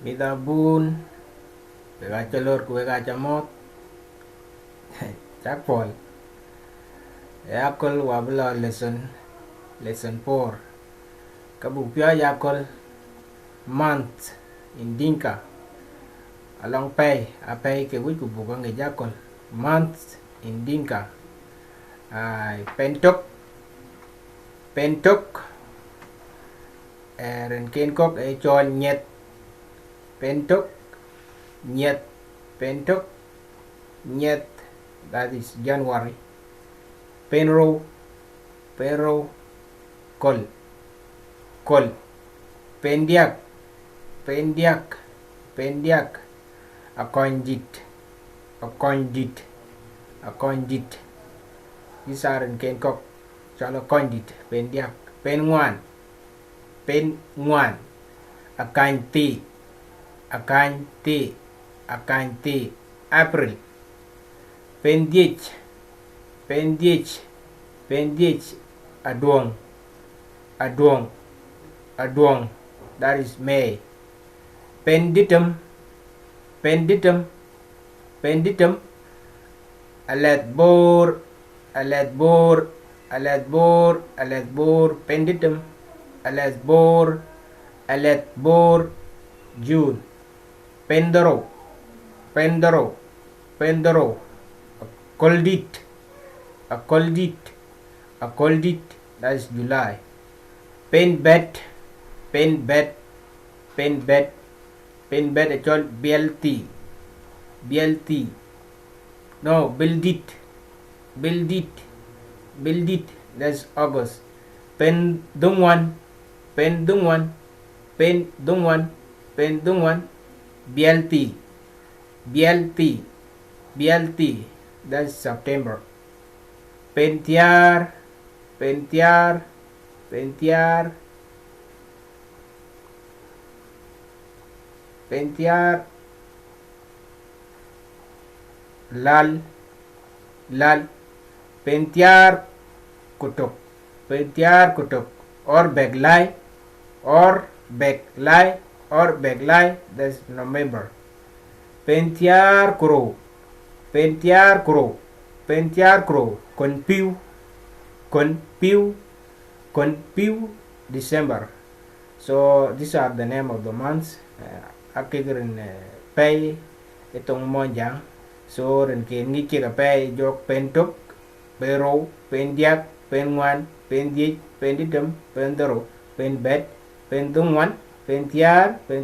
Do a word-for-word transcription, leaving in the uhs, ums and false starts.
Mïth abun, wek aca lor ku wek aca mɔ̈ɔ̈th. Cak puɔl. Ee aköl wa bï lɔ lesson, lesson four. Ka buk piɔ̈ɔ̈c aköl, month in Dinka. Alɔŋ pɛ̈i, a pɛ̈i ke wïc ku buk aŋic aköl, month in Dinka. Ai, pɛn tök, pɛn tök. Ee, rinken kɔ̈k ee cɔl nyiɛth. Pɛn tök, nyiɛth, pɛn tök, nyiɛth, that is January. Pɛn rou, pɛn rou, köl, köl. Pɛn diäk, pɛn diäk, pɛn diäk, akɔny dït, akɔny dït, akɔny dït. These are rinken kɔ̈k cɔl akɔny dït, pɛn diäk. Pɛn ŋuan, pɛn ŋuan, akany thii, akany thii, akany thii, April. Pɛn dhiëc, pɛn dhiëc, pɛn dhiëc, aduɔŋ, aduɔŋ, aduɔŋ, that is May. Pɛn dïtëm, pɛn dïtëm, pɛn dïtëm, alɛth boor, alɛth boor, alɛth boor, alɛth boor, pɛn dïtëm, alɛth boor, alɛth boor, June. Pɛn dhorou, pɛn dhorou, pɛn dhorou, aköl dït, aköl dït, aköl dït, that is July. Pɛn bɛ̈t, pɛn bɛ̈t, pɛn bɛ̈t, pɛn bɛ̈t acɔl biɛl thii, biɛl thii. No, bil dït, bil dït, bil dït, that's August. Pɛn dhuŋuan, pɛn dhuŋuan, pɛn dhuŋuan, pɛn dhuŋuan, biɛl thii, biɛl thii, biɛl thii, that's September. Pɛn thiäär, pɛn thiäär, pɛn thiäär, pɛn thiäär, lal, lal, pɛn thiäär ku tök, pɛn thiäär ku tök, or bɛ̈k lai, or bɛ̈k lai, or bɛ̈k lai, that's November. Pɛn thiäär ku rou, pɛn thiäär ku rou, pɛn thiäär ku rou, kɔn piu, kɔn piu, kɔn piu, December. So these are the name of the months. Eh, akek rin, eh, pɛ̈i ë thoŋ Muɔnyjäŋ. So rinken ŋic kek apɛi jɔk pɛn tök, pɛn rou, pɛn diäk, pɛn ŋuan, pɛn dhiëc, pɛn dïtëm, pɛn dhorou, pɛn bɛ̈t, pɛn dhuŋuan, pɛn thiäär, pɛn